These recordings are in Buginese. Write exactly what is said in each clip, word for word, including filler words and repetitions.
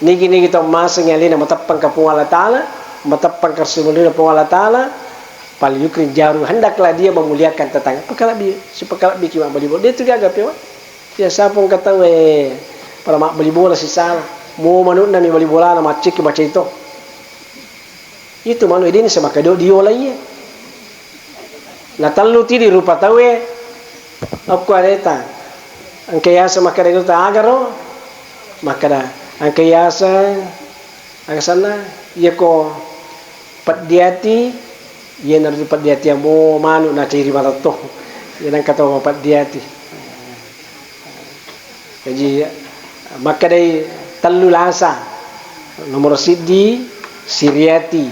Nigi-nigi tau maseng alena mateppang ka Puang Allah Ta'ala, mateppang ka Rasulullah Puang Allah Ta'ala, fal yukrim jaru, hendaklah dia memuliakan tetangga. Pakalebbi, sipakalebbiki mabbali bola. De' tu gaga pewa. Biasa pong ka tau, eh, pada mabbali bola sisala. Mo manu'na mi bali bolana, maccekki macai to. Itu manu' edini semakkedo diolai. Na tellu tidi rupa tauwe, okko areta. Engka yaseng makkeda ita agaro, makkeda, engka yaseng, aga senna, iyako peddi ati, iyanaritu peddi ati amo manu' naciri matetto. Iya nengka tau mapeddi ati. Jaji, makkedai tellu lasa. Nomoro siddi, siriati.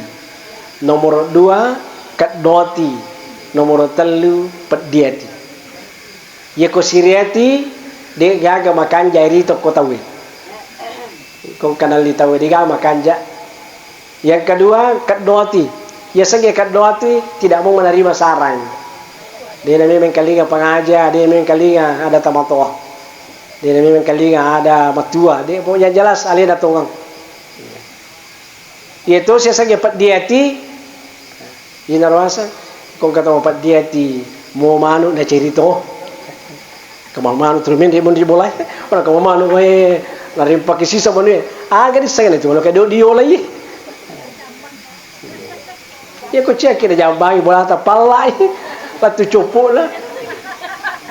Nomoro dua, keddoati. Nomoro tellu, peddiati. Iyako siriati, de' gaga makanja ri tokko tauwe. Ko kanalli tauwe, de' gaga makanja. Yang kedua, keddoati. Yasengnge keddoati tidak mau menerima saran. De' na memeng kalinga pangaja, de' memeng kalinga ada tamatoa. De' na memeng kalinga ada matua. De', pokoknya jelas alena tongeng. Iya to siasengnge peddi ati. Inaro aseng, ko engka tau mapeddi ati, mo manu' naciri to. Kemang manu' tu men de' monri bola. Orang kemang manu' wae, narimpaki sisa manu'. Aga disseng itu manu' kayak diolai. Iya ko ciaki na jambangi bolata pallai. Patu copokna.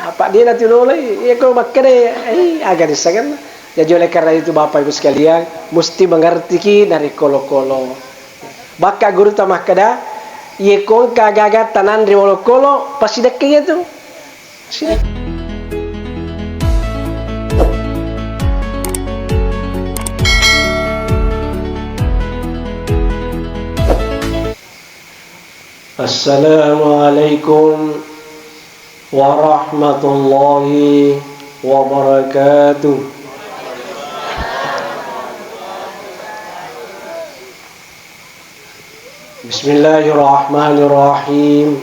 Apa dia nanti lolai? Iya ko makkeda, eh, aga disseng. Jadi oleh karena itu Bapak Ibu sekalian, mesti mengertiki narekko olokolo. Bakka gurutta makkeda, iye ko engka gaga tananre olokolo, pasti dekke iya tu. Pasti dekke. Assalamualaikum warahmatullahi wabarakatuh. Bismillahirrahmanirrahim.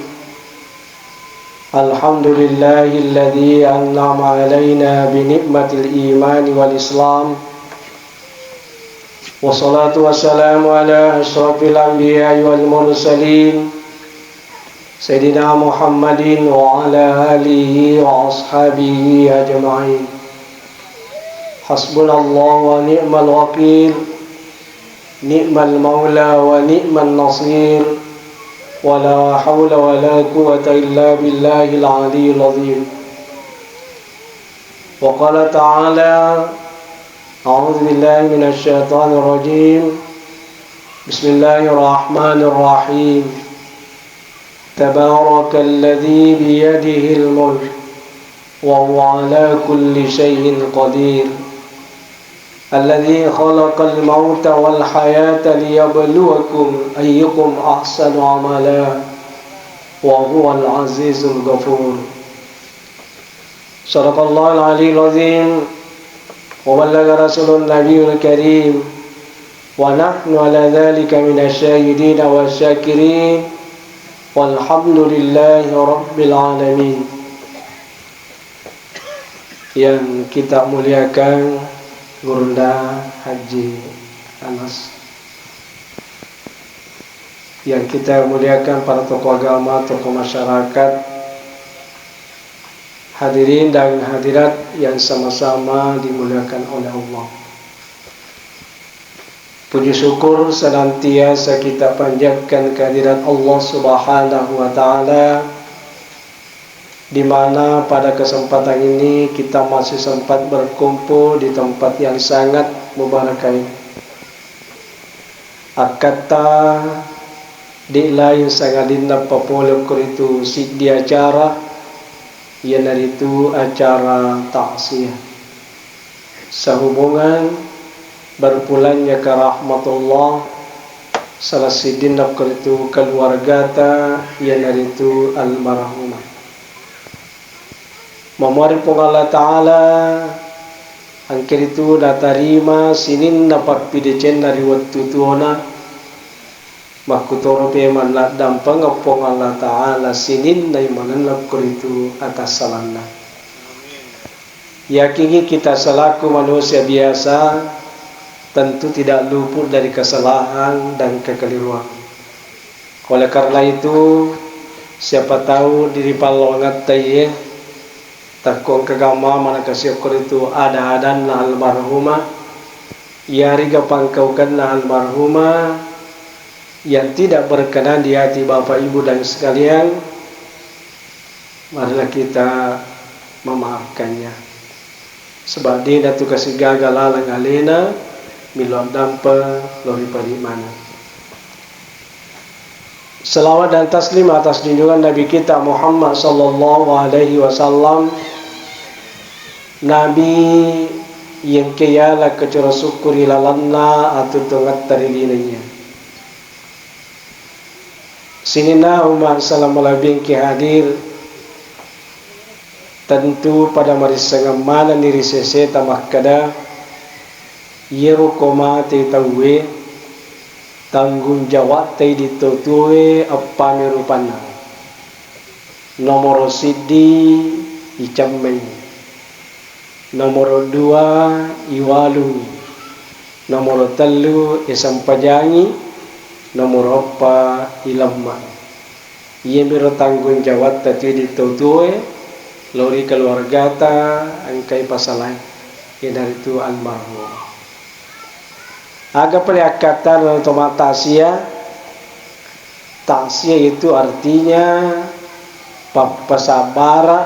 Alhamdulillahilladzi an'ama alaina bi ni'matil imani wal islam. Wassalatu wassalamu ala asyrafil anbiya'i wal mursalin, Sayyidina Muhammadin wa ala alihi wa ashabihi ajma'in. Hasbunallahu wa ni'mal wakil, ni'mal maula wa ni'man nasir, wa la haula wa la quwwata illa billahil aliyyil azim. Wa qala ta'ala, a'udzu billahi minasy syaithanir rajim. Bismillahirrahmanirrahim. Tabarakalladzi biyadihil mulk wa huwa ala kulli syai'in qadir. Alladzi khalaqal mauta wal hayata liyabluwakum ayyukum ahsanu amala wa huwal azizul ghafur. Sadaqallahul aliyyul azim wa ballagha rasulun nabiyul karim wa nahnu ala dzalika minasy syahidin wasy syakirin walhamdulillahi rabbil alamin. Yang kita muliakan Gurunda Haji Anas. Yang kita muliakan para tokoh agama, tokoh masyarakat, hadirin dan hadirat yang sama-sama dimuliakan oleh Allah. Puji syukur senantiasa kita panjatkan kehadirat Allah Subhanahu wa Ta'ala, di mana pada kesempatan ini kita masih sempat berkumpul di tempat yang sangat mubarakah ini. Akkatta de' lain sangadinna papole okko ritu siddi acara, iyanaritu acara ta'ziah. Sehubungan berpulangnya ke rahmatullah salah siddinna okko ritu keluargata, iyanaritu almarhumah. Mamuari Puang Allah Ta'ala, angkiritu natarima sininna pappidecenna ri wettu tuona, makkutoro pe malladdampengeng Puang Allah Ta'ala sininna imanenna okko ritu atassalanna. Yakingi kita selaku manusia biasa, tentu tidak luput dari kesalahan dan kekeliruan. Oleh karena itu, siapa tahu di ripallongatta iye takko engka gammama nakasiokko ritu ada-adanna almarhumah, iyariga pangkaukenna almarhumah yang tidak berkenan di hati Bapak Ibu dan sekalian, marilah kita memaafkannya. Sebab de natu kasigaga laleng alena, millau dampeng lo ri pari maneng. Salawat dan taslim atas junjungan Nabi kita Muhammad sallallahu alaihi wasallam, Nabi yang keyala kecura syukur ri lalenna atuttungetta ri linoe. Sininna umma' salama malebbi'e engkae hadir, tentu pada marissengeng manenni ri seseta makkeda, iyaro ko mate tauwe, tanggung jawabta idi to tuoe eppami rupanna. Nomoro siddi, icemmei. Nomoro dua, iwalungi. Nomoro tellu, isempajangi. Nomoro eppa, ilemma. Iyamiro tanggung jawabta tu idi to tuoe lao ri keluargata engkai pasalae, iyanaritu almarhum. Aga pale akkattana to mattasia? Taksia itu artinya pappasabbara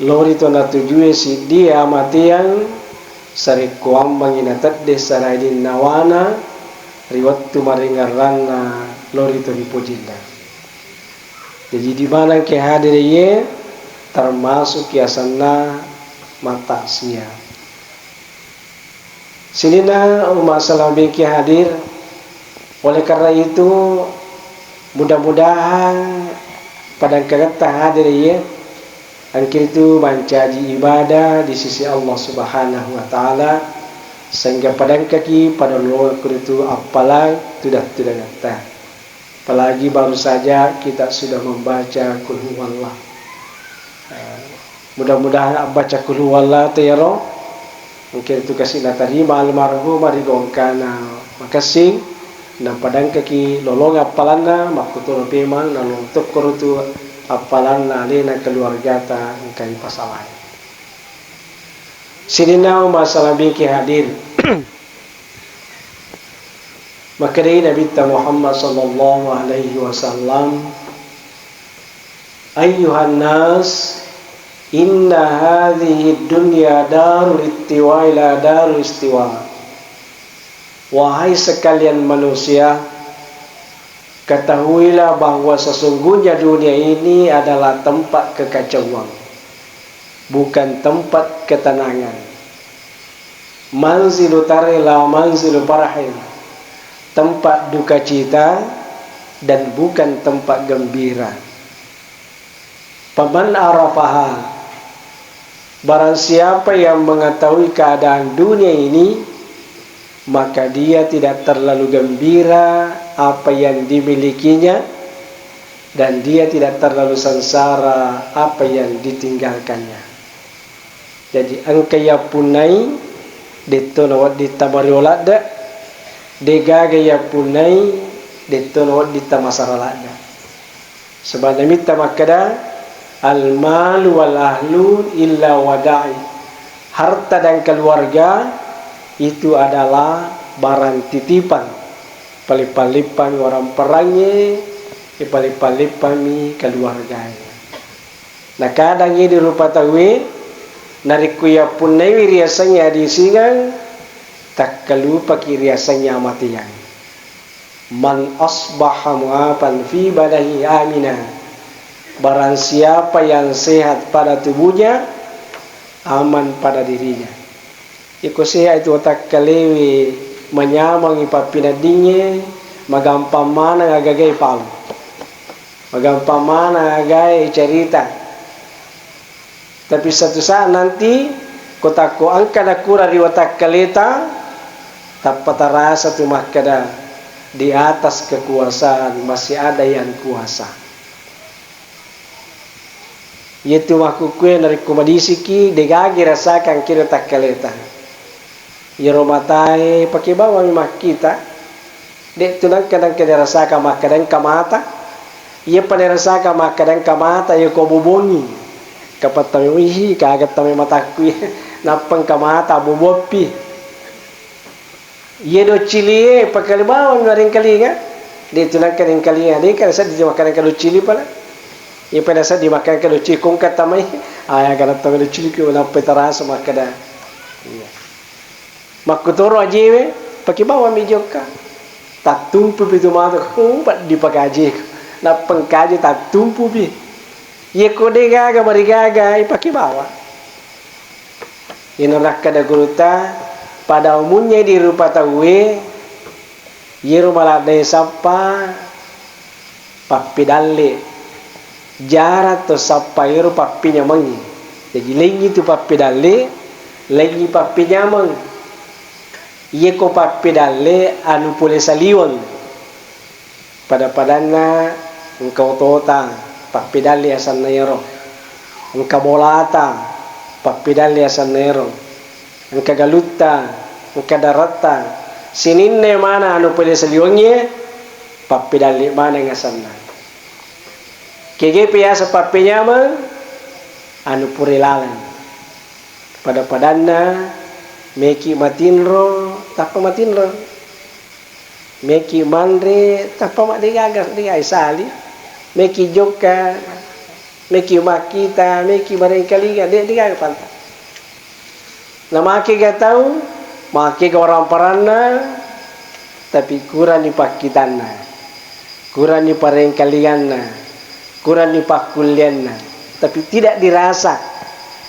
lao ri to natujue siddie amateang, sarekkoammengngi natedde saraiding nawana ri wettu maringerranna lao ri to ripojinna. Jaji, di mana engke hadir iye, termasuk yasenna mataksia. Sininna umma' salama malebbi'e engke hadir. Oleh karena itu, mudah-mudahan pada engkangetta hadir iye, engkaritu mancaji ibadah di sisi Allah Subhanahu wa Ta'ala, sehingga pada engkaki pada lolongekko ritu appalang tudang-tudangetta. Apalagi baru saja kita sudah membaca Qul Huwallah. Eh, mudah-mudahan abbaca Qul Huwallah to iyaro engkaritu kasi natarima almarhumah ri gongkana makessing, napadangkaki lolongeng appalanna, makkutoro pemang nalolong tokko ritu appalanna alena keluargata engkai pasalae. Sininna umma' salama malebbi'e engke hadir. Makkedai Nabitta Muhammad sallallahu alaihi wasallam, "Ayyuhan nas, inna hadhihi dunya darul ittiwa ila darul istiwa." Wahai sekalian manusia, ketahuilah bahwa sesungguhnya dunia ini adalah tempat kekacauan, bukan tempat ketenangan. Manzilu tarih la manzilu farahin, tempat duka cita dan bukan tempat gembira. Faman arafaha, barang siapa yang mengetahui keadaan dunia ini, maka dia tidak terlalu gembira apa yang dimilikinya, dan dia tidak terlalu sengsara apa yang ditinggalkannya. Jaji, engka iyappunnai, detto nawedding tamariolo ladde, degaga iyappunnai, detto nawedding tamasara ladde. Sebab Nabitta makkeda, "Al-malu wal ahlun illa wada'i." Harta dan keluarga itu adalah barang titipan. Palippang-lippang orang perangnge, ipalippang-lippangmi keluargae. Nakadang idi rupa tauwe, narekko yappunnaiwi riasengnge adisingeng, takkalupaki riasengnge amateang. "Man asbaha mu'afan fi badanihi amina." Barang siapa yang sehat pada tubuhnya, aman pada dirinya. Iko sehat itu watakkalewe, manyameng ipappinaddingnge, magampang maneng agagai pau. Magampang maneng agae carita. Tapi satu saat nanti, ko takko engka nakurang ri watakkaleta, tappa tarasa tu makkeda, di atas kekuasaan masih ada yang kuasa. Iyatu makkukkue narekko madisiki, degaga irasakang kiro takkaleta. Iyaro matae pake bawami makkita, de' tu nengka-nengka dirasaka makkeda engka mata. Iyapa dirasaka makkeda engka mata, iya ko bobongi. Kapattami, "Wihi, kaga tami matakku iya." Nappa engka mata, boboppi. Iya doccilie pakali bawami maringkalinga. De' tu nengka ringkalinga, de' ka seddi makkeda engka doccili pala. Iyapa seddi makkeda engka doccili, ko engka tamai. Aya kana tami doccili ko nappa tarasa makkeda. Iya. Makkutoro ajewe, pake bawami jokka. Tattumpupi tu matu, "Oh, paddi pakajeku." Nappa engka aje tattumpupi. Iya ko de' gaga marigaga, ipake bawa. Iyana nakkeda gurutta, pada umunnya di rupa tauwe, iyaro maladde sappa, pappidalle. Jarang to sappa ero pappinyamengngi. Jaji, lengngi tu pappidalle, lengngi pappinyameng. Iye ko pappidalle anu pole saliweng. Pada-padanna engka otota, pappidalle asenna ero. Engka bolata, pappidalle asenna ero. Engka galutta, engka daratta. Sininna mana anu pole saliwengnge, pappidalle maneng asenna. Kege biasa pappenyameng, anu pure laleng. Pada-padanna meki matinro, tappa matinro. Meki manre, tappa ma-, degaga, degaga sali. Meki jokka, meki makkita, meki marengkalinga, de-, degaga panta. Namakega tau, makega waramparanna, tapi kurani pakkitanna, kurani parengkalinganna, kurani pakkullianna, tapi tidak dirasa.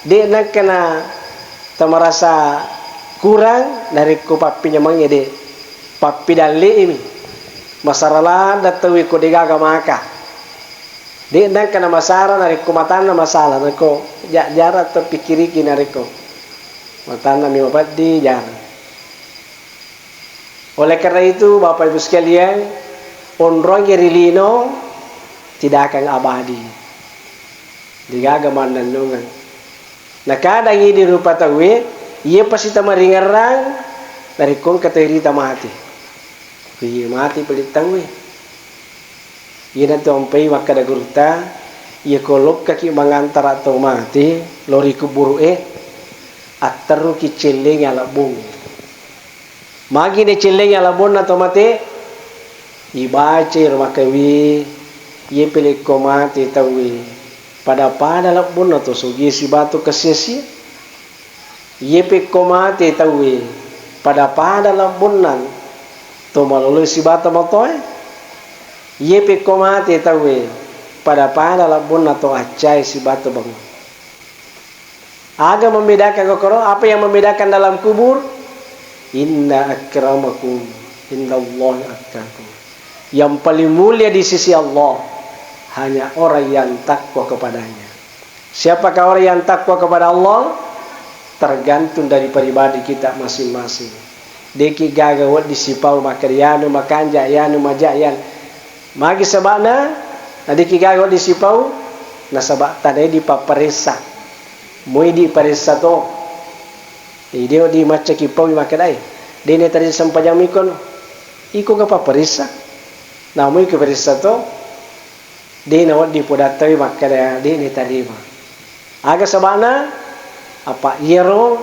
De' nakkana tamarasa kurang narekko pappinyamengnge, de'. Pappidalle'imi. Masara ladda tauwe ko degaga maka. De' nakkana masara narekko matanna masalah, narekko ja-, jarang to pikkiriki narekko matanna mi mapeddi, jarang. Oleh karena itu, Bapak Ibu sekalian, onrongnge ri lino tidak akan abadi. Degaga mannennungeng. Nakadang idi rupa tauwe, iye pasti tamaringerrang, narekko engka tau irita mate. Iye mate pale tauwe. Iyanatu ampai makkeda gurutta, iya ko lokkaki mangantara to mate lao ri kuburu'e, atteruki cellengi alebbong. Magi nacellengi alebbonna to mate? Ibacai ro makkewi, iye pale ko mate tauwe, pada-pada lebbonna to sogi sibawa to kasiasia. Iye pekko mate tauwe, pada-pada lebbonna to maloloi sibawa to matoae. Iye pekko mate tauwe, pada-pada lebbonna to accae sibawa to bangung. Aga membedakan kokoro? Apa yang membedakan dalam kubur? Inna akramakum indallahi atqakum. Yang paling mulia di sisi Allah hanya orang yang takwa kepadanya. Siapakah orang yang takwa kepada Allah? Tergantung dari pribadi kita masing-masing. Deki gaga wedding sipau makkeda iyanu makanja, iyanu maja, iyan. Magi saba'na? Na deki gaga wedding sipau? Nasaba tanaidi papparessa. Muidi paressa to. Jadi wedding maccaki paui makkedae, de natarima sempajang mikono. Iko ga papparessa? Namui ko paressa to. De nawedding podattai makkeda de natarima. Aga saba'na? Apa iyaro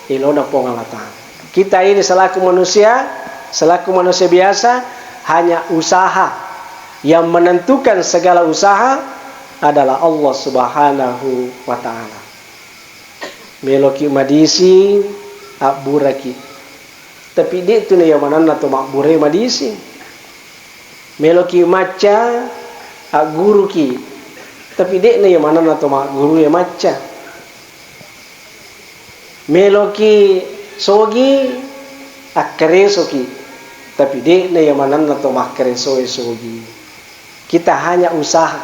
elona Puang Allah Ta'ala. Kita ini selaku manusia, selaku manusia biasa, hanya usaha. Yang menentukan segala usaha adalah Allah Subhanahu wa Ta'ala. Meloki madising, abburaki. Tapi de tu nayamananna to mabburae madising. Meloki macca, agguruki. Tapi de nayamananna to maggurue macca. Meloki sogi, akkaresoki. Tapi de nayamananna to makkaresoe sogi. Kita hanya usaha.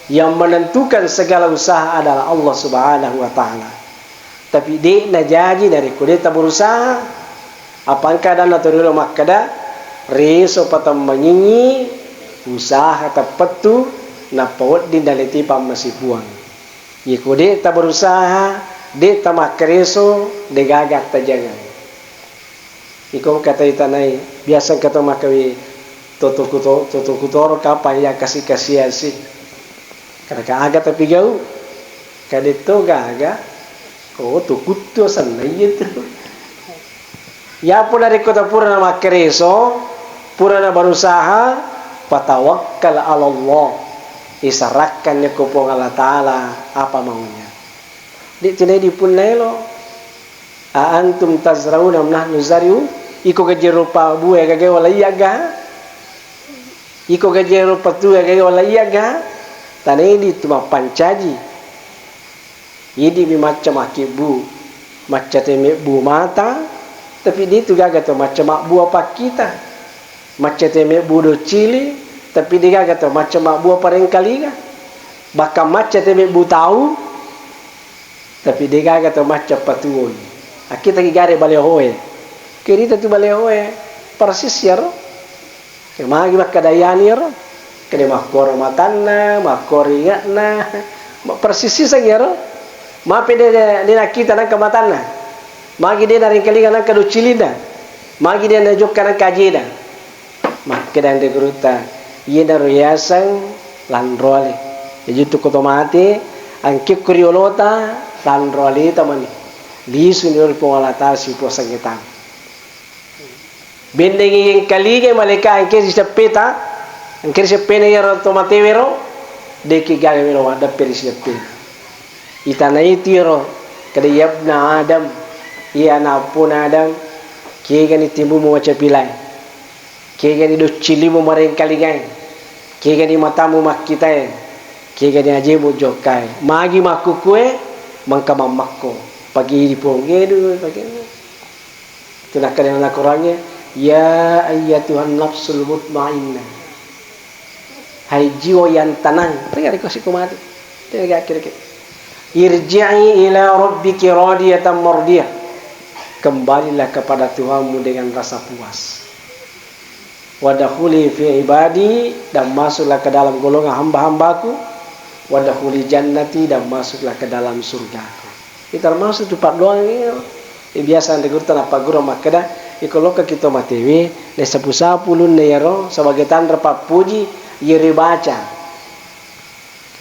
Yang menentukan segala usaha adalah Allah Subhanahu wa Ta'ala. Tapi de najaji narekko de taberusaha. Apa engka adanna to riolo makkeda, reso patemmangingi, usaha teppettu, nappa wedding naleti pammase Puang. Yeko de taberusaha, de tamakkareso, degaga attajangeng. Iko engka tau itanai, biasa engka tau makkawi to toku to-, to toku toro kapang iya kasi-kasiang si. Kada ka aga tapi gau. Kada to gaga. Oh, to kuttu asenna iya tu. Yapo narekko ta purana makkareso, purana berusaha, fatawakkal 'alallah. Isarakkan ko Puang Allah Ta'ala apa maunya. Di tunai dipunna elo. A antum tazrauna am nahnu zari'un? Iko gajero pabue gaga wala iya ga? Iko gajero patue gaga wala iya ga? Tanai di tu mappancaji. Idi mi macca makkibbu, macca te mebbu mata, tapi di tu gaga to macca mabbu apakkita. Macca te mebbu doccili, tapi de gaga to macca mabbu aparengkalinga. Bahkan macca te mebbu tau, tapi de gaga to macca patuoi. Akkita ki gare balehoe. Kerita tu balehoe, persis yaro. Ke magi makkada yani yaro. Kede makkoro matanna, makkoro inge'na. Ma-, persisiseng yaro. Mape de, de, de nakkita nangka matanna. Magi de narengkalinga nangka doccilinna. Magi de najokka nangka ajena. Makkeda anre gurutta, iyanaro yaseng lanroale. Jaji tu ko to mate, angkekko ri olota, lanroaleta mani. Lisuni ri Puang Allah Ta'ala sipuasengnge tau. Bendengi engkalingai malaika engke ri seppeta, engke ri seppena iyaro to matewero, de'ki gaga melo maddeppe ri seppena. Itanai tiro, kada yabna Adam, iya ana appona Adam, kegani timbumu macapilae, kegani doccilimu marengkalingae, kegani matamu makkitae, kegani ajemu jokkae. Magi makkukue, mengka mammakko. Pagi dipong, edu, pagi. Tu nakkeda na Korangnge, "Ya ayyatuhan nafsul mutmainnah." Hai jiwa yang tenang, tega riko siko mati. Tega kira-kira. "Irji'i ila rabbiki radiyatan mardiyah." Kembalilah kepada Tuhanmu dengan rasa puas. "Wadkhuli fi ibadi," dan masuklah ke dalam golongan hamba-hambaku. "Wadkhuli jannati," dan masuklah ke dalam surgaku. Itu termasuk tu paddoang iya. Eh, biasa anre gurutta nappagguru makkeda, iko lokka ki to matewe, nasapu-sapu ulunna iyaro sebagai tanra pappuji, iya ribaca.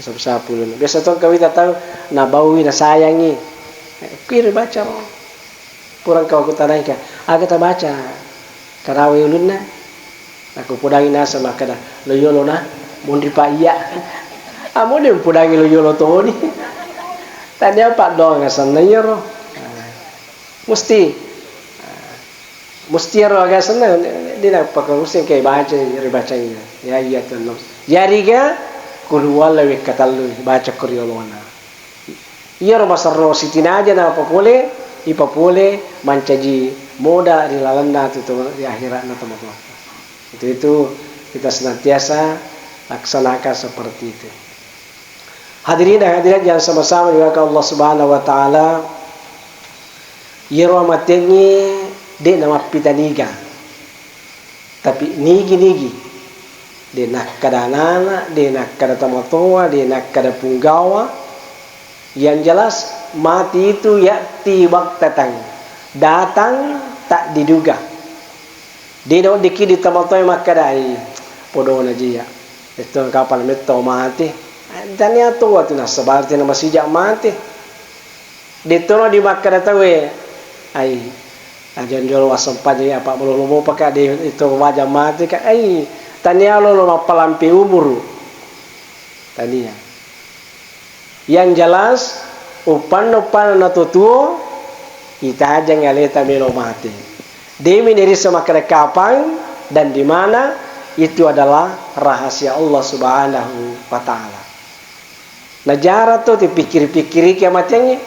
Sapu-sapu ulunna. Biasa tong kawita tau nabaui, nasayangi. Eh, kui ribaca ro. Purang kau kutanaika, aga tabaca? Karawai ulunna. Nakko podangi naseng makkeda, "Lo yolo na, monri pa iya." Amo de podangi lo yolo toni. Tania paddoang asenna iyaro. Ah, musti. Ah, musti iyaro aga asenna, de napaka musti engka baca, ribacai. Ya iya tenno. Yariga, kul huwallahu wekka tellu, baca ko riolona. Iyaro maserro sitinaja napapole, ipapole mancaji moda ri lalenna tu to-, ri akhiratna tomatoatta. Itu, itu kita senantiasa laksanakan seperti itu. Hadirin dan hadirat yang sama-sama dimuliakan Allah Subhanahu wa Ta'ala, iyaro amatengnge de namappitaniga. Tapi nigi-nigi, de nakkada anana, de nakkada tomatoa, de nakkada punggawa. Yang jelas, mati itu ya'ti baghtatan, datang tak diduga. De naweddikki di tomatoa makkadai, podona ji ya. Itu kapal metto mati. Tania to watu nasaba arti na masija mati. Dettono di makkada tauwe, ai, aja jolo wassempajang apa malolo mopaka de itu waja mati ka, ai, tania lolo mappalampe umuru. Tania. Yang jelas, uppanna-uppanna natutuo, itajang aleta melo mate. Demi nerissa makkada kapang dan di mana, itu adalah rahasia Allah Subhanahu wa Ta'ala. Najara to tipikkiri-pikkiriki amatengnge.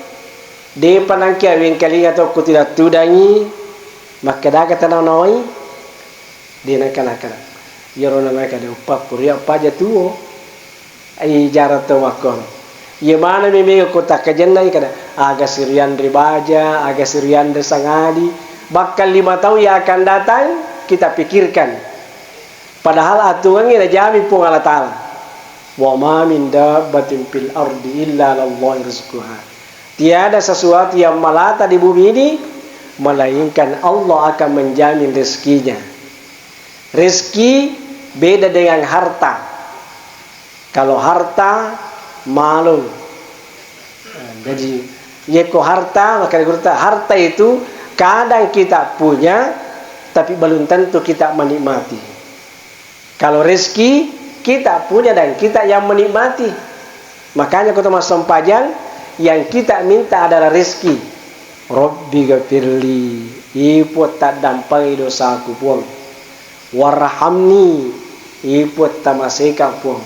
Depa nangki awengkalinga to ko tudang-tudangi, makkadaga tanau-nawai? De nangka-nangka. Iyaro nanae kada uppa, kuria paja tuo. Ai jara to makkoro. Iye maneng memeng ko takkajennai kada, aga sirianre baja, aga sirianre sangadi, bahkan lima tahun yang akan datang kita pikirkan. Padahal atuangnge najami Puang Allah Ta'ala. "Wa ma min dabbatin fil ardi illa 'alallahi rizquha." Tiada sesuatu yang melata di bumi ini melainkan Allah akan menjamin rezekinya. Rezeki beda dengan harta. Kalau harta, malung. Jadi, yeko harta, maka harta, harta itu kadang kita punya, tapi belum tentu kita menikmati. Kalau rezeki, kita punya dan kita yang menikmati. Makanya, kota massempajang, yang kita minta adalah rezeki. Rabbi gafirli, ipo taddampangi dosaku, Puang. Warhamni, ipo tamaseka, Puang.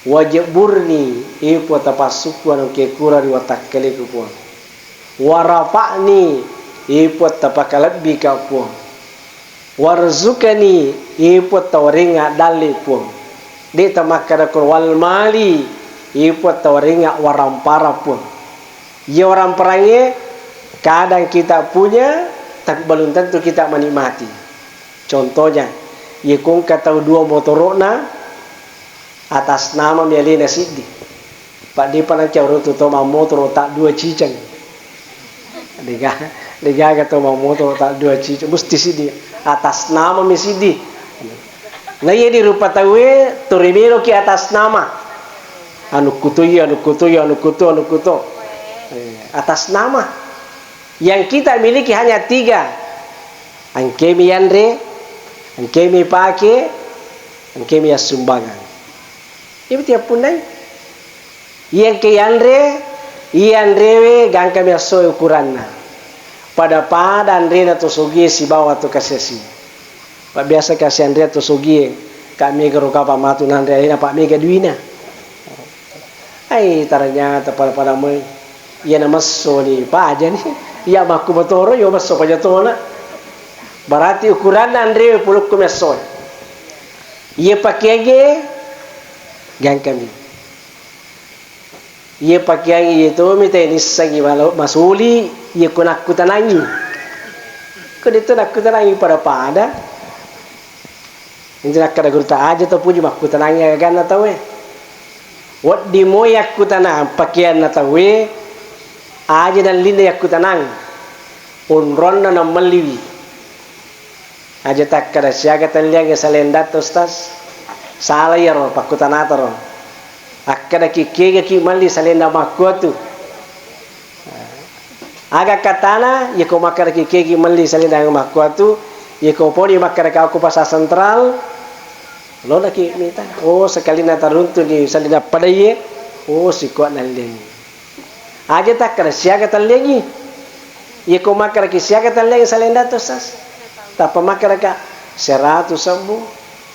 Wajburni, ipo tapassukku anu kekura ri watakkaleku, Puang. Warafa'ni, ipo tapakalebbika, Puang. Warzuqni, ipo tawarengnga dalle, Puang. De tamakkada ko wal mali, ipo tawarengnga waramparang, Puang. Iya waramparangngé kadang kita punya, tapi belum tentu kita menikmati. Contohnya, iya ko engka tau dua motoro'na, atas nama mi alena siddi. Paddepa nacca uruntu to mammotoro ta dua ciceng. Dega, degaga to mammotoro ta dua ciceng, musti siddi. Atas nama mi siddi. Na iya di rupa tauwe, to rimeloki atas nama. Anukku to iya, anukku to iya, anukku to, anukku to. Eh, atas nama. Yang kita miliki hanya tiga. Engkemi yanre, engkemi pake, engkemi assumbangan. Iya beti appunnai. Iya engke yanre, iya anrewe gangkami assoe ukuranna. Pada-pada anrena to sogie sibawa to kasiasi. Pabbiasa kasi anrea to sogie, ka mega ro kapa matu nanre alena, pa mega duina. Ai, ternyata pada-pada moi. Iya na massoni, pajani. Iya makku motoro, iya masso paja tona. Berarti ukuranna anrewe pulukku mi assoe. Iya pakeangnge gangkami. Iya pakeang iya tomi te nissengngi malo-, masuli, iya ko nakkutanangngi. Ko de to nakkutanangngi pada-pada. Inti nakkeda gurutta, aja to puji makkutanangngi agaganna tauwe. Wedding moi yakkutanang pakeanna tauwe, aja nallinna yakkutanang. Onronna nammelliwi. Aja takkeda siaga talliangnge salendang to, Ustaz. Sala iyaro pakkutanata ro. Akkedaki kegaki melli salendang makkuatu. Aga katana, yeko makkedaki kegi melli salendang makkuatu, yeko poni makkedaka ko pasar sentral, lolaki mita. Oh, sekalina taruntu ni salendang padaie. Oh, sikuat nalliangngi. Aja takkeda siaga talliangngi. Yeko makkedaki siaga talliangngi salendang to, Sas. Tappa makkedaka seratu sebbu.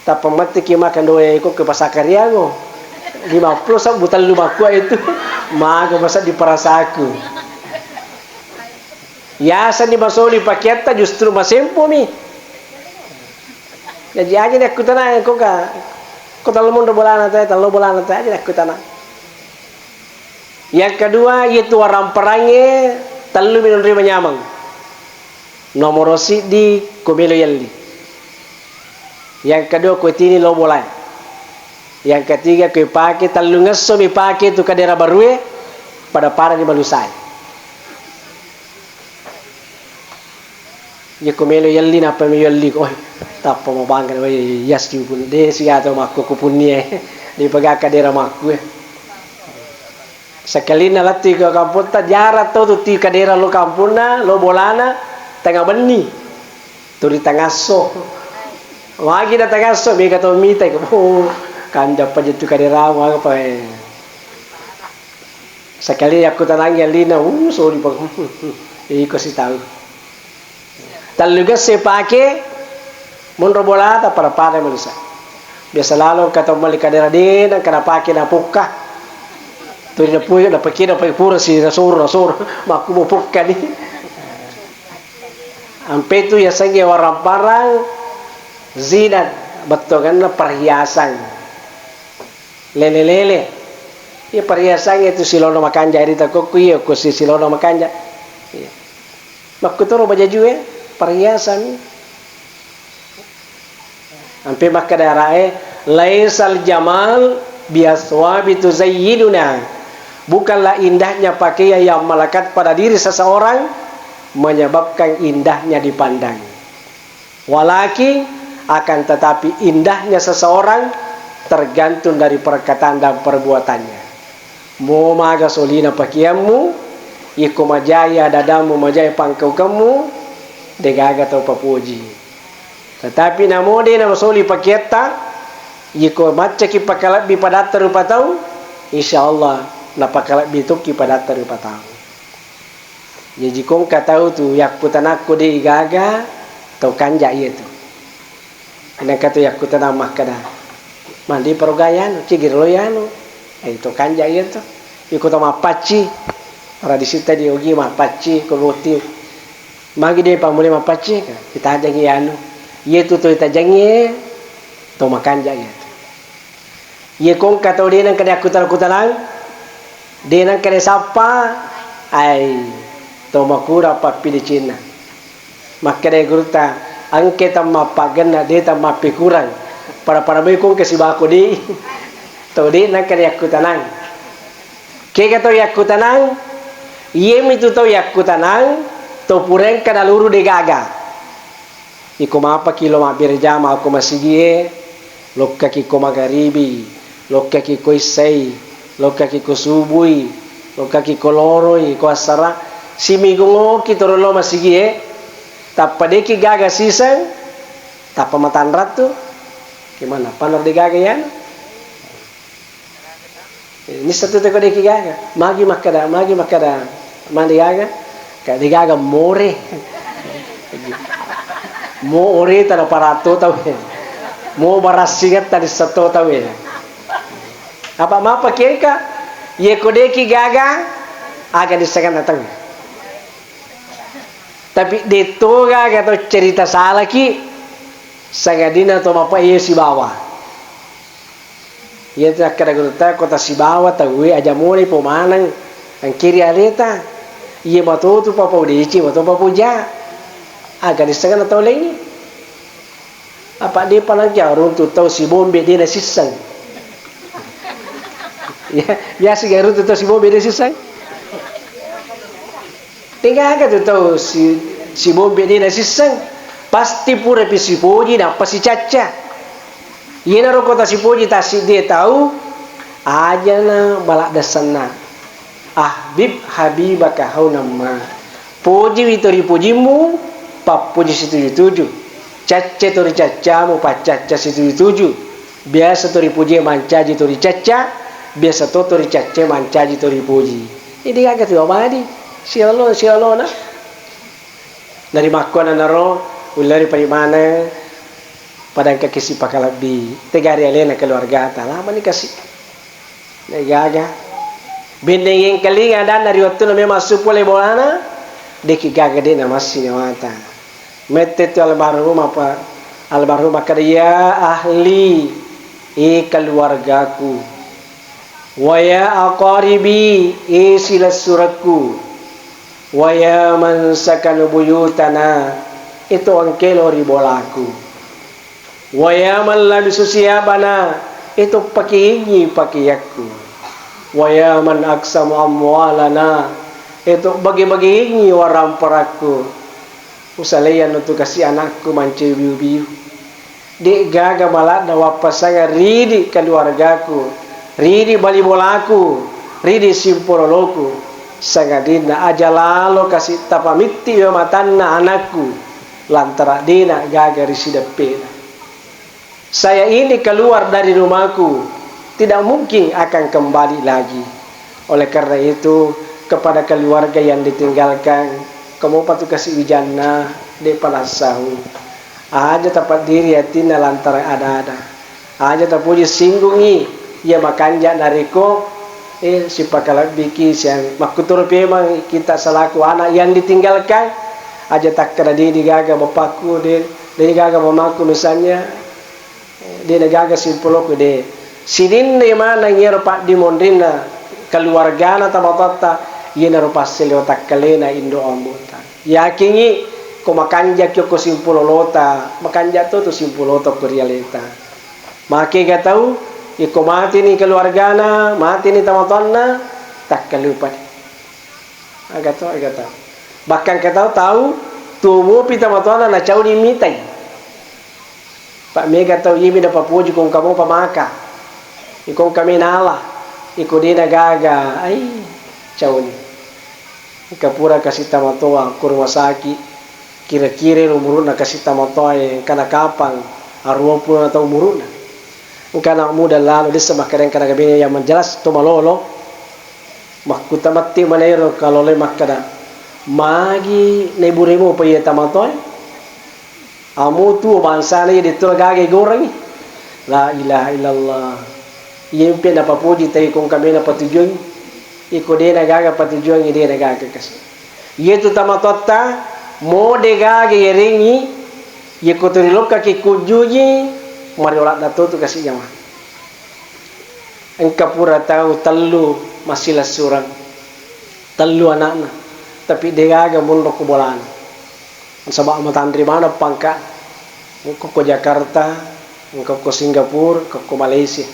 Tappa mettiki makan doe iko ke pasakariango. Lima puluh sebbu tellu makkua itu. Maga masa di perasaku. Yaseng ni masoli pakeatta justru masempomi. Jaji aja ni akkutanang ko ka, ko tellu monro bolana te, tellu bolana te, aja ni akkutanang. Yang kedua, iyatu waramparangnge tellu mi nonroi manyameng. Nomoro siddi, ko melo yelli. Yang kedua, ko tini lo bolae. Yang ketiga, ko ipake, tellungesso mi pake tu kadera barue, pada-pada ni malusae. Iya ko melo yelli, nappa mi yelli ko, oh, tappa mabangga, oh, iya, siupun, de, siato makku, kupunnie, de, pegaka dera makku, eh. Sakalinna lettu ke kamputta, jara to tu ti kadera lo kampungna, lo bolana, tengah benni. Turi tangasso. Magi na tangasso, mega to mita, oh, kanja paja tu kadera, apa, eh. Sakali yakkutanangngi allina, uh, soli pa. Iko sitau. Tellu gesse pake, monro bolata, pada-pada malisa. Biasa lalo kata mali kadera de, nang kana pake na pukka. Tuli na puyo, na pake, na pake pura si, na soro, na soro. Makku mo pukka ni. Ampe tu yasengnge warang-parang, zinat, bettuanganna perhiasan. Lele-lele. Iya, perhiasangnge tu silono makanja, ri takokku iya, ko si-, silono makanja. Iya. Makkutoro bajajue, perhiasan. Ampe makkeda arae, "Laisal jamal biaswabi tuzayyinuna." Bukanlah indahnya pakaian yang melekat pada diri seseorang, menyebabkan indahnya dipandang. Walakin, akan tetapi, indahnya seseorang tergantung dari perkataan dan perbuatannya. Mo maga solina pakeammu, iko majai adadamu, majai pangkaukemmu, degaga tau papoji. Tetapi namo de namasoli pakeatta, iko maccaki pakalebbi padatta rupa tau, insya Allah napakalebbi tokki padatta rupa tau. Jaji ko engka tau tu yakkutanakko de gaga, tau kanja iyatu. Engka tu yakkutanang makkeda, "Mandi parogayanu, cigirolo yanu." Eh, tau kanja iyatu. Iko tau mappacci, para disitta di ogi mappacci, ko boti. Magi de pammulai mappacci, itajangi anu. Iyatu to itajangi, to makanja iyatu. Iye ko engka tau de nengka de akkutana-kutanang, de nengka de sappa, ai, to makurang pappidecenna. Makkeda gurutta, engke tammappaggenna, de tammappikurang. Pada-pada moi ko engka sibako de. To de nengka de akkutanang. Kega tau yakkutanang? Iyemitu tau yakkutanang, tau pura engka naluru degaga. Iko mapaki lo mabbere jama ko masigie, lokkaki ko magaribi, lokkaki ko issai, lokkaki ko subui, lokkaki ko loroi, ko assara, simigungokki toro lo masigie, tappa deki gaga siseng, tappa matanrattu, kemana panor degaga yanu? Eh, nisseng tu teko deki gaga. Magi makkeda, magi makkeda, magi gaga? Ka de gaga more. Mo ore tana paratto tau e. Mo barassingetta nisseng to tau e. Apa mapa kiengka? Ye ko deki gaga, aga nissenganna tau e. Tapi de to gaga to cerita salaki, sangadinna to mapa iye sibawa. Iyatu nakkeda gurutta, ko tasibawa tauwe aja moni pomaneng engkiri aleta. Iye matotu papau deci, matotu papau ja. Aga nissenganna tau laingnge. Apa de panangki aruntu tau sibombe de nasisseng. Ya, biasa ga runtu tau sibombe de sisseng. Degaga tu tau si, sibombe de nasisseng, pasti purapi sipoji nappa sicacca. Iyanaro ko tasipoji tassiddie tau, ajana maladde senna. Ahbib habibaka haunan ma. Pojiwi to ripojimmu, pappoji situju-tuju. Cacce to ricaccamu, paccacca situju-tuju. Biasa to ripojie mancaji to ricacca, biasa to to ricacce mancaji to ripoji. Jadi gaga tu abadi, siolo, siolona. Narimakkuannanaro, ullari parimaneng, pada engka kisi pakalebbi. Tegari alena keluargata, lamani kasi. Degaga. Bennengeng kelinga adanna ri wettunna memang massu pole bolana, deki gaga de namassi nyawata. Mette tu almarhum apa, almarhum makkeda, "Ya ahli, e keluargaku. Wa ya aqaribi, e silessurekku. Wa ya man sakanu buyutana, e to engkelo ri bolaku." Wa ya man labisu siyabana, e to pakeyengngi pakeyakku. Wa ya man aksamu amwalana, e to bage-bageyengngi waramparakku. Usalaiyanno tu kasi anakku mancaji biu-biu. De gaga maladda wappasanga ridi keluargaku, ridi bali bolaku, ridi simpololoku. Sangadinna aja lalo kasi tapamitti matanna anakku. Lantara dena gaga ri sideppena. Saya ini keluar dari rumahku, tidak mungkin akan kembali lagi. Oleh karena itu, kepada keluarga yang ditinggalkan, kamu patu kasi wijanna, de palassahu. Aja tapaddiri atinna lantaran ada-ada. Aja tapuji singgungi iya makanja narekko Eh, sipakalebbiki siang. Makkutoro pemeng kita selaku anak yang ditinggalkan. Aja takkeda, "Didi gaga bapakku, de, de gaga mamaku," misalnya. Eh, de gaga simpoloku, de. Sininna maneng iyaro paddimonrinna keluargana tamatoatta, iyanaro passeleo takkalena indo ambo'ta. Yakingi ko makanjaki ko simpololota, makanja to tu simpolota ko rialeta. Makega tau, iko matini keluargana, matini tamatoanna, takkalupani. Aga to, aga to. Bahkan engka tau, tau tuo mopi tomatoanna nacauni mitai. Pa mega tau iyami napapoji ko engka mopa maka. Iko engka me nala. Iko de' nagaga. Ai, cauni. Engka pura kasi tomatoa ko rumah sakit. Kira-kira umuru'na kasi tomatoae engkana kapang, aruappulo taung umuru'na. Engka anak muda lalo, dessa makkeda engka nagabene, yang jelas to malolo. Makkuta matti manero kaloloi makkeda, magi naibure mopa iya tomatoae? Amo tuo bangsana iya, detto gaga igorengi. La ilaha illallah. Iyempe napapoji tai ko engka me napatujuangi. Iko de' nagaga patujuangi, de' nagaga kasi. Iyetu tomatoatta mo de' gaga yerengi, yeko to rilokkaki kujjuji, mario ladda totu kasi nyawa. Engka pura tau tellu massilessureng, tellu anakna, tapi de' gaga monro ko bolana. Nasaba matanre maneng pangka, engka ko Jakarta, engka ko Singapura, engka ko Malaysia.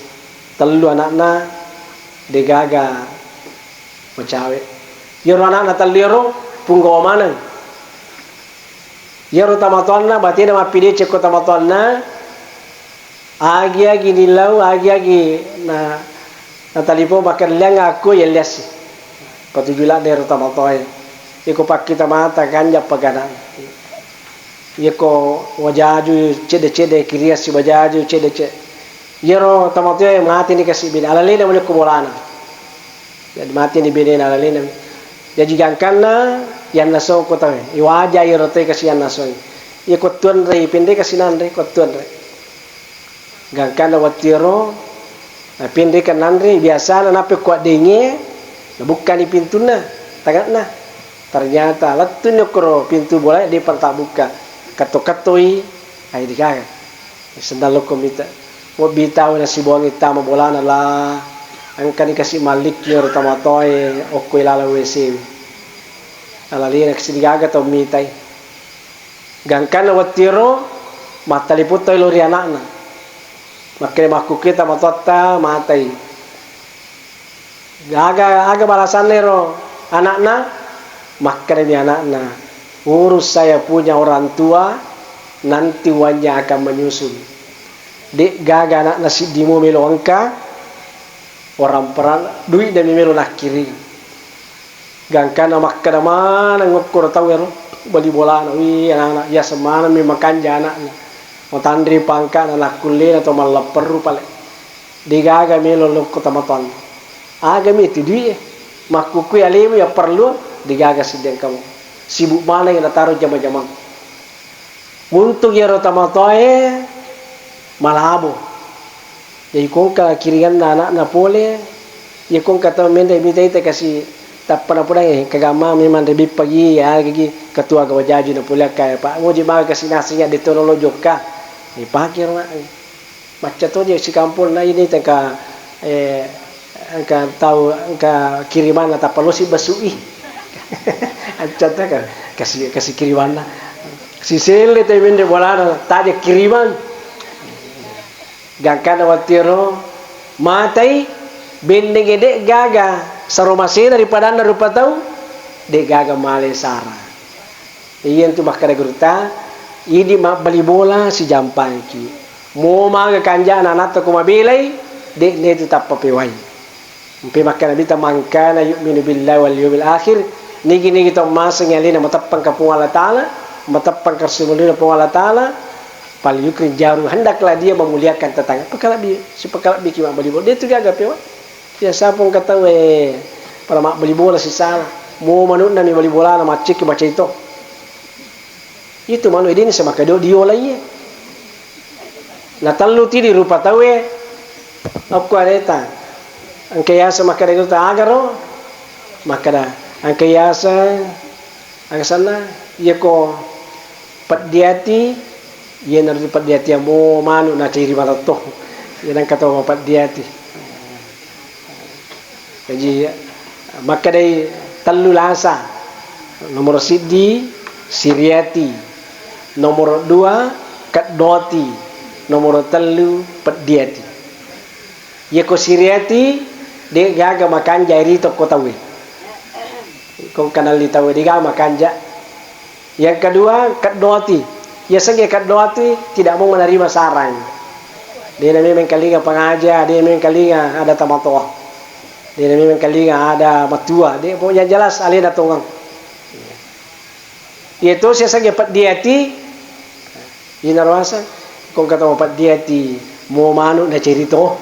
Tellu anakna de' gaga macawe. Iyaro anakna tellu iyaro punggawa maneng. Iyaro tomatoanna, batena mappideceng ko tomatoanna, agi-agi nillau, agi-agi na, natalipong makkelleang akko yelleassi. Patuju ladde ero tomatoae. Iko pakkita mata kanja pagana. Iyako wajaju cedde-cedde, kiriassi wajaju cedde-cedde. Iyaro tomatoae mateni kasi bine, alalena mani ko bolana. Jadi mateni benena, alalena. Jaji gangkanna yannasong ko tauwe, iwaja iyaro tauwe kasi yannasong. Iyako tuanrei, penre kasi nanre, ko tuanrei. Gangkanna wettu iyaro, napinrika nanre, biasana nappa ko addengnge, nabukkani pintunna, tange'na. Ternyata lettunni okkoro pintu bolae, de'pa tabukka. Katto-kattoi, ai degaga. Sennang lokko mita. Mobbi tau nasibuangi tama bolana la, engkani kasi mallikki iyaro tomatoae okko ilaleng W C. Alalena kasi degaga tau mitai. Gangkanna wettu iyaro, mattalipung toi lao ri ana'na. Makkeda, makkukkuwe tomatoatta matai. Aga, aga balasanna ero ana'na? Makkedami ana'na, "Urus saya punya orang tua, nanti uangnya akan menyusul." De' gaga ana'na siddi mo melo engka, orang perang, dui'na mi melo nakkiring. Gangkanna makkeda maneng okkoro tau ero bali bolana, "Wih, anana, yaseng maneng mi makanja ana'na. Matanre pangka'na, nakkullena to mallapperru pale. Degaga melo lokko tomatoanna. Agami tu dui'e. Makkukkui alemu yapparelluang, degaga siddi engkamu. Sibuk maneng nataro jama-jamang." Untung iyaro tomatoae malabo. Jadi ko engka kiringanna ana'na pole, iya ko engka tau menre mita ita kasi tappa napodangngi, eh, kagamma memang rebi pagi, ya, gigi ketua gawa jaji na pole akka, Pak, ngoji maga kasi nasi ya, de' to nolo jokka. Eh, pake ro, Nak. Macca to je sikamponna ini tengka, eh, engka tau, engka kirimanna tappa losi besui. Accatta ka, kasi, kasi kirimanna. Siselle te menre bolana, taja kirimang. Gangkanna wettu ero matai, bennenge de' gaga saro masena ri padanna rupa tau, de' gaga male sara. Iyantu makkeda gurutta, idi mabbali bola sijampangki. Mo maga kanjana anatta ko mabelai, de' netu tappa pewai. Mpe makkeda Nabitta, "Man kana yu'minu billahi wal yaumil akhir," nigi-nigi tau masengngi alena mateppang ka Puang Allah Taala, mateppang ka Rasulullah Puang Allah Taala, "fal yukrim jaru," hendaklah dia memuliakan tetangga. Pakalebbi, sipakalebbiki mabbali bola. De' tu gaga pewa. Biasa pong ka tau, eh, pada mabbali bola sisala. Mo manu'na mi bali bolana maccekki macaito. Itu manu edini semakkedo diolaiye. Natellu tidi rupa tauwe, okko areta. Engka yaseng makkeda gurutta, "Agaro?" Makkeda, "Engka yaseng, aga sanna, iyako peddi ati, iyana ritu peddi ati amo manu naciri matetto." Iya nengka to peddi ati. Jaji, makkedai tellu lasa. Nomoro siddi, siriati. Nomoro dua, keddoti. Nomoro tellu, peddiati. Iyako siriati, de' gaga makanja ri tokko tauwe. Ko kanalli tauwe, de' gaga makanja. Yang kedua, keddo ati. Yasengnge keddo ati, tidak mau menerima saran. De' na memeng kalinga pangaja, de' na memeng kalinga ada tamatoa. De' na memeng kalinga ada matua. De', pokoknya jelas alena tongeng. Iya tosi yasengnge peddi ati, inaro aseng, ko engka tau mapeddi ati, mo manu' nacerito.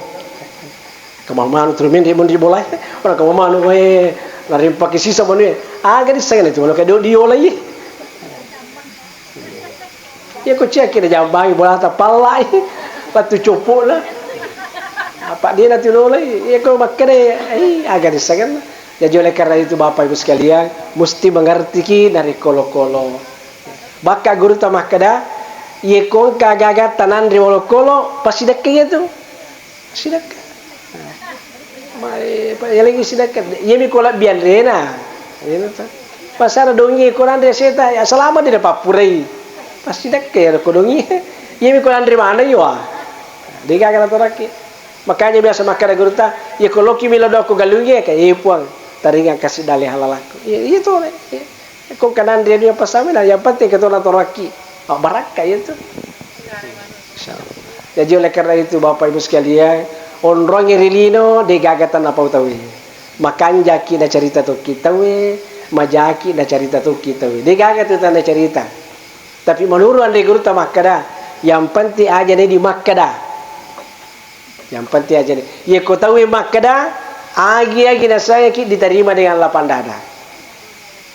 Kama manu' turu menre' monri bolae. Ora kama manu' wae, narimpaki sisa manu' e. Aga dissengnge tu manu' kedo diolai. Iya ko ciaki najambangi bolata pallai. Lettu coppo'na. Apa' de' na tu nolai. Iya ko makkeda, eh, aga dissengnge. Jadi oleh karena itu Bapak Ibu sekalian, musti mengertiki narekko olokolo. Bakka gurutta makkeda, iya ko engka gaga tananre olokolo, pasidekka iya tu. Sidekka. Mae, pa-, yalengngi sidekka. Iyami ko lebbi anrena. Iyana ta. Pasara dongi ko nanre seta, ya selama de' napappurai. Pasidekka ya ko dongi. Iyami ko nanre maneng yo, ah. De' gaga natorakki. Makanya biasa makkeda gurutta, iya ko loki melo doang ko galungnge, ka, iya Puang, taringang kasi dalle halalakku. Iya, iya to, iya. Ko engka nanre dua pasame na, yang penting engka to natorakki. Mabbarakka iya tu. Insyaallah. Jadi oleh karena itu Bapak Ibu sekalian, onrongnge ri lino de' gaga tannapau tauwe. Makanjaki nacarita tokki tauwe, majaki nacarita tokki tauwe. De' gaga tu tannacarita. Tapi menurut anre gurutta makkeda, yang penting aja ne di makkeda. Yang penting aja ne. Iya ko tauwe makkeda, agi-agi nasayaki diterima dengan lapang dada.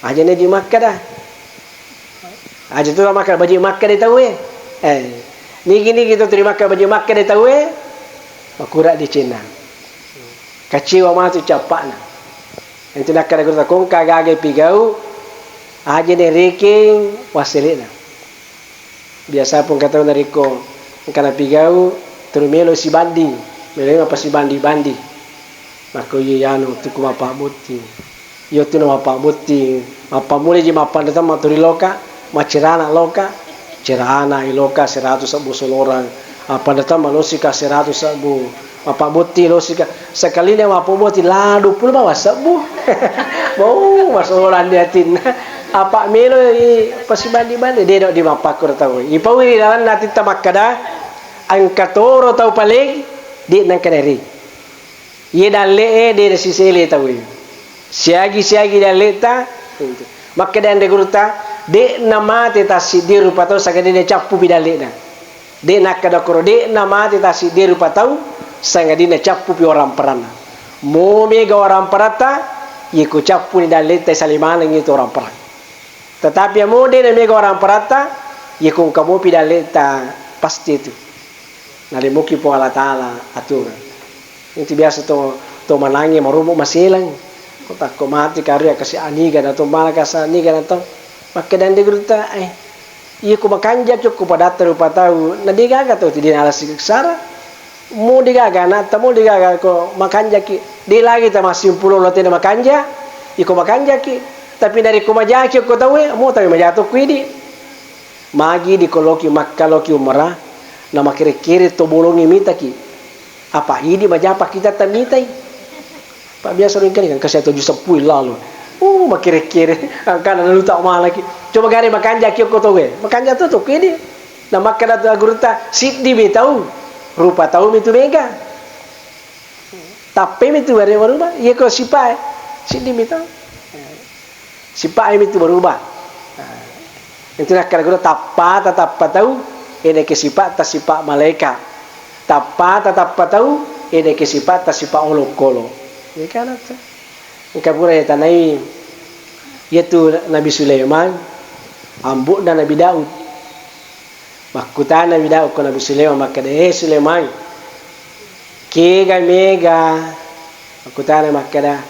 Aja ne di makkeda. Aja tu makkeda baji' makkeda tauwe. Eh, nigi-nigi tu terima makkeda baji' makkeda tauwe. Makura' di Cina. Kecewa matu cappa'na. Itu nakkeda gurutta ko engka gaga pigau, aja ne rekeng wassele'na. Biasa pun engka tau narekko engka napigau, turu melo sibanding, melo mapasibanding-banding. Makko iya anu tu ku mappabotting. Iya tu na mappabotting, mappammula ji mappanre tama turi loka, macerana loka, cerana i loka seratu sebbu solorang. Apa datang malosika seratu sebbu. Mappabotting losika. Sekalina mappabotting la duappulo bawang sebbu. Mau masolang di atinna. Apa melo i pasibanding-banding, de' do di mappakkuro tau. Ipaui ri lalenna atitta makkeda, engka toro tau paleng, de' nengka neri. Iye dalle'e de' nasisele tauwe. Siagi-siagi dalle'ta, makkeda anre gurutta, de'na mate tassiddi rupa tau sangadinna cappupi dalle'na. De' nakkeda koro, de'na mate tassiddi rupa tau sangadinna cappupi waramparanna. Mo mega waramparatta, yeko cappuni dalle'ta sale manengngi tu waramparang. Tetapi amo de'na mega waramparatta, yeko engka mopi dalle'ta pasti tu. Nalemoki Puang Allah Taala atureng. Itu biasa to, to manangnge marobo maseleng. Ko takko mati karia kasi aniga na to, mala kasa aniga na to. Makkeda anre gurutta, eh, iya ko makanjaki ko padatta rupa tau, na de' gaga tau tu de' nala siksara. Mo de' gaga anatta, mo de' gaga ko makanjaki. De' lagi ta massimpulolo tena makanja, iko makanjaki. Tapi narekko majaki ko tauwe, mo tauwe majato ko idi. Magi dikoloki makkaloki umara, na makere-kere to bolongi mitaki. Apa idi majapa kita tamitai. Pak biasa ringkani kan kasi tujuh seppuh lalo. Uh, makere-kere, angkana nalu tak malaki. Coba gare makanjaki ko tauwe. Makanja to to ko idi. Na makkeda tu gurutta, siddi mi tau. Rupa tau mi tu mega. Tappe mi tu bare baruba. Iya ko sipae. Siddi mi tau. Sipae mi tu baruba. Nah, itu nakkeda guru tappata tappa tau, eneke sipatta sipa malaika. Tappata tappa tau, eneke sipatta sipa olokolo. Iya kan itu. Engka pura ya tanai, iya tu Nabi Sulaiman, ambo'na Nabi Daud. Makkutana Nabi Daud ko Nabi Sulaiman makkeda, "Eh Sulaiman, kega mega?" Makkutana makkeda,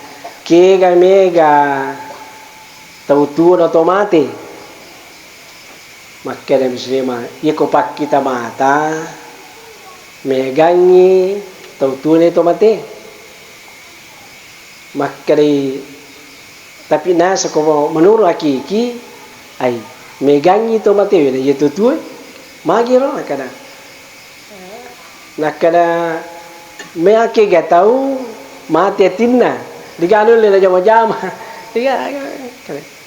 "Kega mega tau tuo na to mate?" Makkeda Nabi Sulaiman, "Iyako pakkita mata, megangngi tau tuo na to mate." Makkedai, tapi nasako menurut hakiki, ai, megangngi to matewe na iya to tuo, magiro nakkeda. Nakkeda, meake ga tau mate atinna, diganu le najama-jama. Tiga,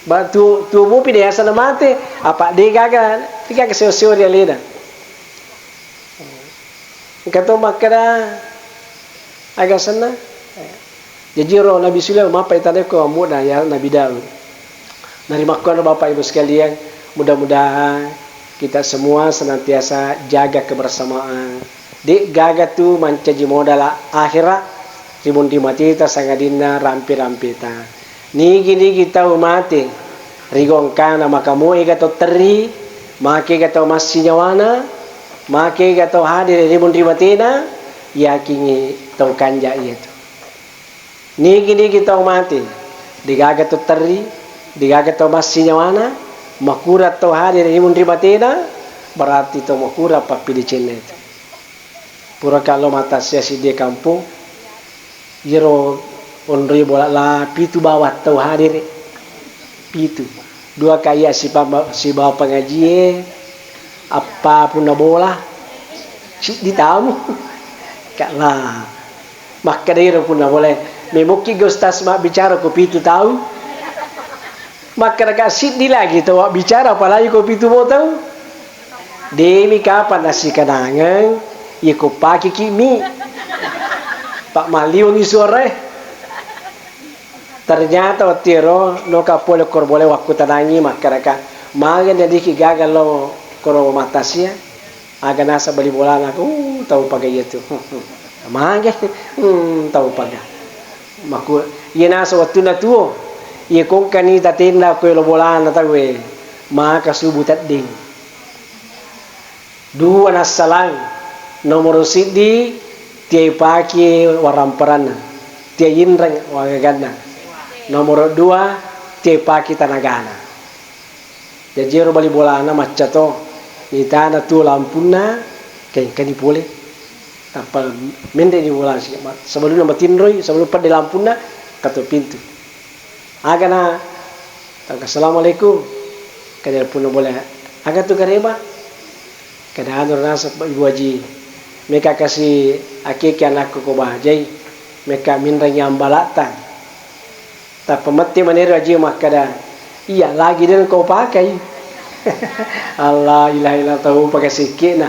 Ba, tu, tuo mupi de' asana mate, apa de' gaga, de' gaga sio-sio ri alena. Engka to makkeda, aga asenna? Jaji ro Nabi Sulaiman mappai tane ko ammu'na ya Nabi Daud. Narimakkuano Bapak Ibu sekalian, mudah-mudahan kita semua senantiasa jaga kebersamaan. De' gaga tu mancaji modala akhera ri munri mateta sangadinna rampe-rampeta. Nigi-nigi tau mate ri gongkana, maka moega tau terri, makega tau massinyawana, makega tau hadere ri munri matena, yakingngi tau kanja iyatu. Nigi-nigi tau mate, de'gaga tau terri, de'gaga tau massinyawana, makurang tau hadere ri munri matena, berarti tau makurang pappilicenna itu. Puraka lo matassia siddi kampong, iyaro onroi bola la pitu bawang tau hadere. Pitu. Dua kaya sipa-, sibawa pangajie, appa punna bola, siddi tamu. Kak la. Makkeda iro punna bola, memokki ga ustaz mabbicara ko pitu tau? Makkeda ka siddi lagi tau mabbicara, apalagi ko pitu mo tau? Demi kapang nassikanangeng, iko pakiki mi. Pak maliungi suarae. Ternyata wettuero noka pole koro bola wakkutanangi makkeda ka, magi nadiki gaga lo koro matassia? Aga naseng bali bolana, uh, tau paga iyatu. Magi, hmm, tau paga. Maku, iya naseng wettunna tuo, iya kongkani tatenda ko elo bolana tauwe, maka subu tedding. Dua nassalang, nomoro siddi, tiai paki waramparanna, tiai inreng wagaganna. Nomoro dua, tiai paki tanagana. Jaji ero bali bolana macca to, nitana tuo lampunna, kengkani pole. Tappa menre ni bolana, sebelumna matinroi, sebelum pedde lampunna, kato pintu. Agana, tangka, "Assalamualaikum." Kada punna bola, "Aga tu kareba?" Kada anu naseng Ibu Haji, "Meka kasi akeke anakku ko bajai, meka minreng ambalata." Tappa mette manero Haji makkada, "Iya lagi den ko pakai." Allah, ilaha illallah, tau pakai sikke'na.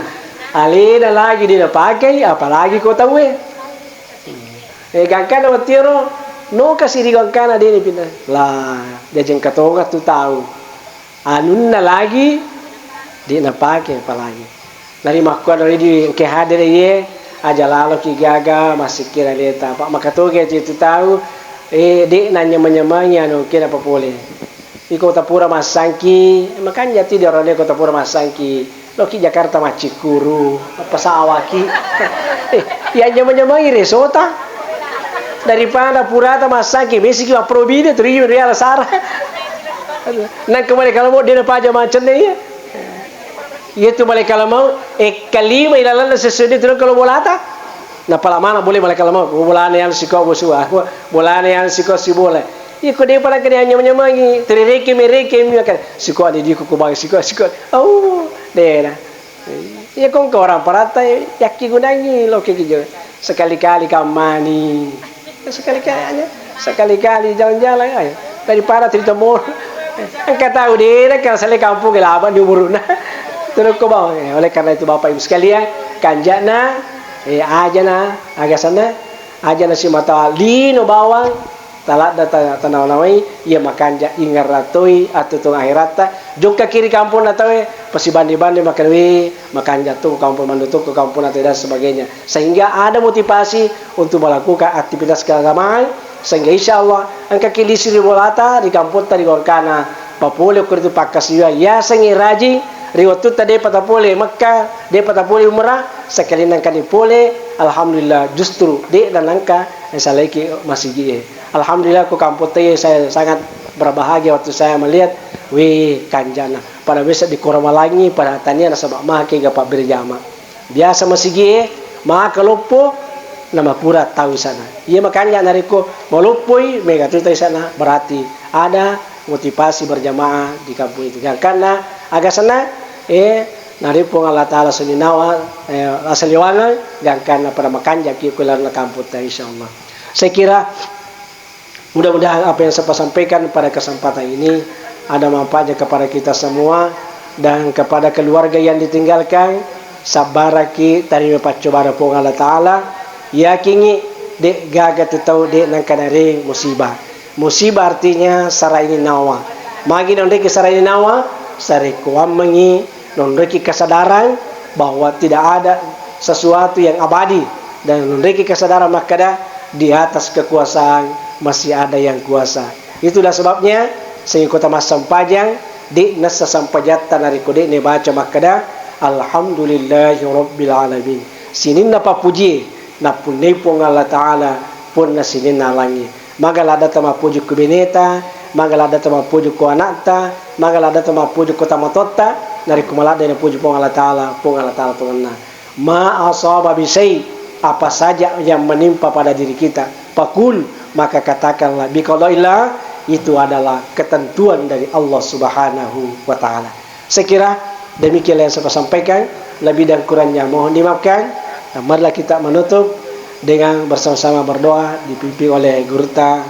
Alena lagi de napakai, apalagi ko tauwe. Eh, gangkana wettuero, noka siri gangkana de ni pinna. Lah, jajeng katonga tu tau. Anunna lagi, de napake apalagi. Nari makkuana ridi engke hadere ye, aja laloki gaga, massikkira leta. Pak makatoga itu, itu tau, eh, de nanyamang-nyamangi anu engke napapole. Iko tapura massangki, makanja ti diorane ko tapura massangki. Loki Jakarta maccikkuru, pesawaki. Eh, ya nyamang-nyamangi resota. Daripada purata massangki, mesiki mapprovide, turi riala sara. Nang kembali kalau mau dia paja macam ni ya. Iya tu balik kalau mau, eh, kalima ilalanna sesuai dia tu kalau bolata. Napala mana boleh balik kalau mau, bolana yang siko bosua, bolana yang siko si boleh. Iko dia pada kena nyamang-nyamangi, turi reke mereke mi akan siko ada di kuku bang siko, siko. Oh, deh dah. Iya, ko engka orang parata, yakkigunangi loki kijo. Sekali-kali kammani. Sekali-kali aja. Sekali-kali jalan-jalan aja. Daripada cerita moro. Engka tau dena kan sale kampung ke laba di umuruna. Terus ko bawang. Eh, oleh karena itu Bapak Ibu sekalian, kanjana, eh, ajana, aga sana, ajana simata lino bawang, taladda ta-, tanawa-nawai, iya makanja ingerra toi attuttung akheratta, jokkaki ri kamponna tauwe, pasibande-bande makkeda, "We, makanja to kampong mando to kamponna tauwe," dan sebagainya. Sehingga ada motivasi untuk melakukan aktivitas keagamaan, sehingga insya Allah engkaki lisi ri bolata, ri kampotta, ri gongkana, papole ko ritu pakkasiwiang yasengnge rajing, ri wettutta depa tapole Mekka, depa tapole umrah, sekali nangkani pole, alhamdulillah, justru de'na nangka salaiki masigi'e. Alhamdulillah, ko kampotta saya sangat berbahagia waktu saya melihat, weh, kanjana. Pada biasa di Koromalangi, pada tania nasaba make gapa berjama. Biasa masigi'e, maka loppo, namakura tau sana. Iya makanya narekko maloppoi, mega tu tau sana, berarti ada motivasi berjamaah di kampung itu. Gangkanna, aga sana, eh, nari Puang Allah Ta'ala seninawa, eh, asaliwangan, gangkanna pada makanjaki ku lalenna kampung ta, insya Allah. Saya kira mudah-mudahan apa yang saya sampaikan pada kesempatan ini ada manfaatnya kepada kita semua dan kepada keluarga yang ditinggalkan. Sabbaraki, tarima paccobara Puang Allah Ta'ala. Yakingi, de' gaga tu tau de' nangka nareng musibah. Musibah artinya saraini nawa. Magi nonreki saraini nawa, sarekkoammengi nonreki kesadaran bahwa tidak ada sesuatu yang abadi dan nonreki kesadaran makkada di atas kekuasaan masih ada yang kuasa. Itulah sebabnya, sehingga kota massempajang, de' nassa sempajatta narekko de' nebaca makkada, "Alhamdulillahi Rabbil Alamin." Sininna pappuji nappunnai Puang Allah Ta'ala, Puanna sininna langi. Maga laddatta mappuji ku beneta, maga laddatta mappuji ku anakta, maga laddatta mappuji ku tamatotta, narekko maladde napuji Puang Allah Ta'ala, Puang Allah Ta'ala tongenna. "Ma asaba bi syai'," apa saja yang menimpa pada diri kita. Pakul, maka katakanlah, "Bi qadaillah," itu adalah ketentuan dari Allah Subhanahu wa Ta'ala. Saya kira demikianlah yang saya sampaikan. Lebih dan kurangnya mohon dimaafkan. Dan marilah kita menutup dengan bersama-sama berdoa dipimpin oleh gurutta